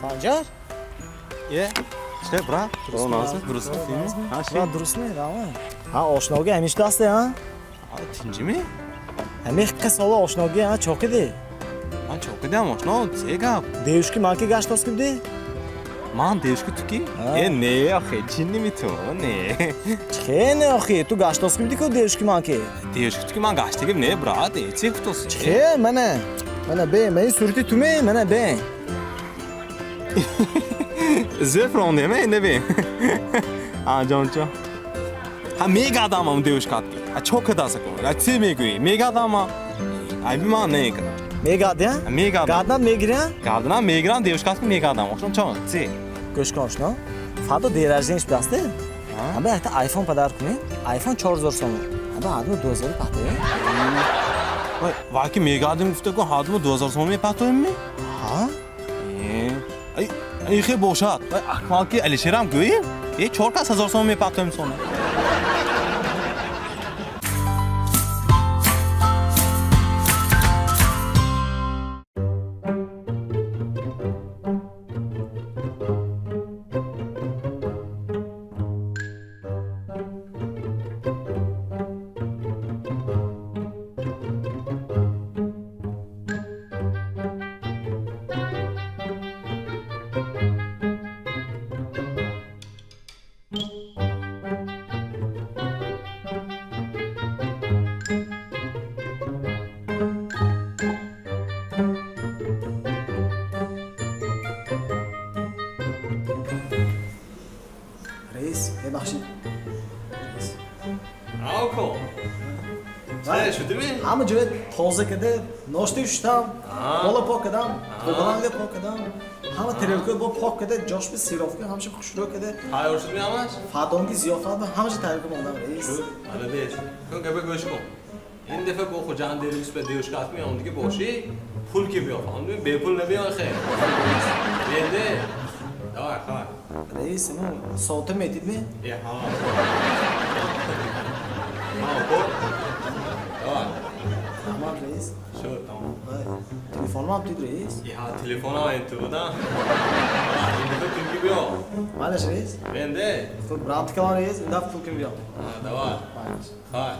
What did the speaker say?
Санҷар? Е, че, брат? Дурустми? Брат, дурустми? Рама. Ҳа, ошноги ҳамиш дасте, ҳа? Тинҷими? Ҳами хиққа сола ошноги, ҳа, чо киди? Ман чо кидам, ошно? Се гап? Девушки ман ки гаштос кибди? Ман девушки ту ки? Э, не, охи, ҷинними ту, не. Чхе не, охи, ту гаштос кибди ку девушки ман ки? Девушки ту ки ман гаштагим не, брат, э, чи гуфтос? Чхе, мана. Мана бе, мани сурати ту ме, мана бе. Зеф рондем, э, не бе. А, ҷончо. Ҳа, мегардам ам девушкат ки. А чо кадаса ку? А чи мегӯӣ? Мегардам ам. Айби ман не када. Мегарди, ҳа? Мегардам. Гарданат мегири, ҳа? Гарданам мегирам, девушкат ки мегардам. Ошно чо? Чи? Гӯш кун, ошно. Фардо день рождения шудааст, ҳама якта айфон падар кунем. Айфон 4000 сомон. Ҳама ҳардумо 2000 патоем. Вай, вай ки мегардем гуфта ку ҳардумо 2000 сомон мепатоем ми? Ҳа? Э, ай, ай хе бошад. Вай, Акмал ки Алишерам гӯем? Э, чор кас 1000 сомон мепатоем сона. Раис, мебахшид. Раис. Авко. Чӣ шудими? Ҳама ҷоя тоза када, ношта шуштам, пола пок кадам, тогаланга пок кадам, ҳама тарелкаи бо пок када, ҷошби сировка ҳамаша хушрӯ када, Тайёр шудми ҳамаш? Фардонги зиёфат ба ҳамаша тайёр када мондам, раис. Шуд, молодец. Кун гапа гӯш кун. Ин дафъа бо Хуҷанд дерӯз ба девушкат меомдиги бошӣ, пул ки биё, фаҳмидӣ? Бепул набиёй хе. Менде. Давай, хай. Раис, ину соата метид ми? Э, ҳа. Ҳа, кор. Давай. Раҳмат, раис. Шуд, тамом. Вай, телефонам тид, раис. Э, ҳа, телефонам ин ту будам. Ин дафъа пул ки биё. Малаш, раис. Менде. Хуб, рамти калон, раис, ин дафъа пул ки биё. Ҳа, давай. Малаш. Хай.